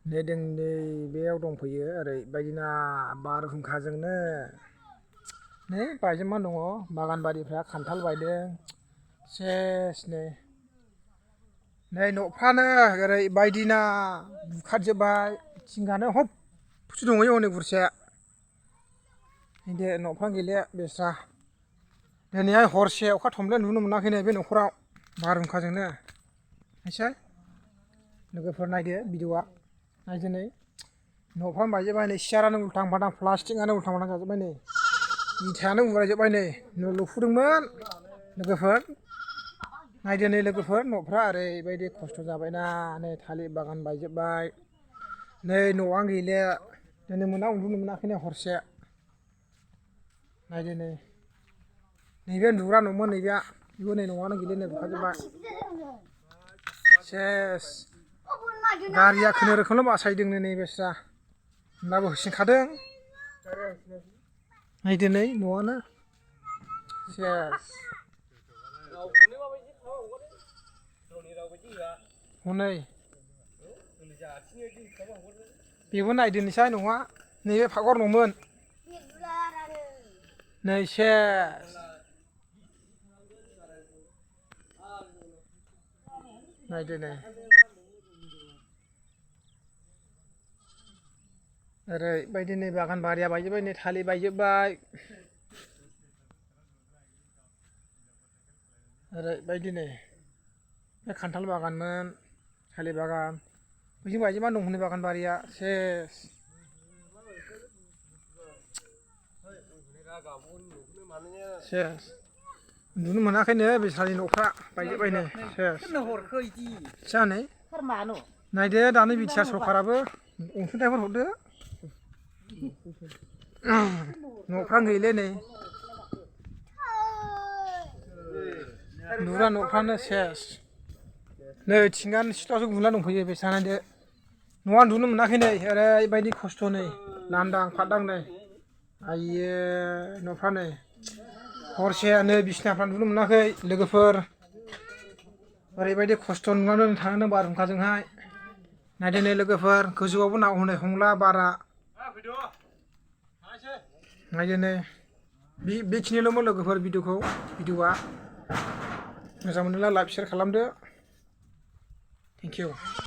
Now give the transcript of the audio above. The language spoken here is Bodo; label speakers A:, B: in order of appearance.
A: नै जों नै बेयाव दंफैयो ओरैबायदिना बारहुंखाजोंनो नै बायजोबना दङ बागान बारिफ्रा खान्थाल बायदों सेसनो नै न'फ्रानो ओरैबायदिना बुखारजोब्बाय थिंआनो हब फुथु दंहैयो हनै बुरसाया दे न'फ्रानो गैलिया बेस्रा दिनैहाय हरसे अखा थमब्लेट नुनो मोनाखै नै बे न'खराव बारहुंखाजोंनो नायसाय लोगोफोर नायदो भिडिअ'आ नायदो नै न'फ्रानो बायजोब्बाय नै सियारानो उल्थां फाल्थां प्लास्टिकआनो उल्थां फाल्थां जाजोब्बाय नै इथायानो उरायजोब्बाय नै न' लुफुदोंमोन लोगोफोर नायदो नै लोगोफोर न'फ्रा ओरैबायदि खस्थ' जाबायना नै थालिर बागान बायजोब्बाय नै न'आनो गैलिया दिनै मोना उन्दुनो मोनाखै नै हरसे नायदो नै नैबे उन्दुग्रा न'मोन नैबेया बेबो नै न'आनो गैलिया नै बुखारजोब्बाय सेस गारिया खुनुरुखुमल' बासायदोंनो नै बेस्रा होमब्लाबो होसिनखादों नायदो नै न'आनो सेस हनै बेबो नायदोनिसाय न'आ नैबे फाखर न'मोन नै सेस नायदो नै ओरैबायदि नै बागान बारिया बायजोब्बाय नै थालिर बायजोब्बाय ओरैबायदि नै बे खान्थाल बागानमोन थालिर बागान बैजों बायजोबनानै दं हनै बागान बारिया सेस सेस उन्दुनो मोनाखैनो बेस्रानि न'फ्रा बायजोब्बाय नै सेस जानै नायदो दानि बिटिआर सरखाराबो अनसुंथाइफोर हरदो न'फ्रानो गैले नै उन्दुग्रा न'फ्रानो सेस नै थिंआनो सिथ्लायावसो गुना दंफैयो बेस्रा नायदो न'आ उन्दुनो मोनाखै नै ओरैबायदि खस्थ' नै लांदां फादां नै आइयो न'फ्रा नै हरसे नै बिसिनाफ्राव उन्दुनो मोनाखै लोगोफोर ओरैबायदि खस्थ' नुनानै थानांदों बारहुंखाजोंहाय नायदो नै लोगोफोर गोजौआवबो ना हनै हमला बारा नायदो नै बेखिनिल'मोन लोगोफोर भिडिअ'आ मोजां मोनोब्ला लाइक शेयार खालामदो थेंक इउ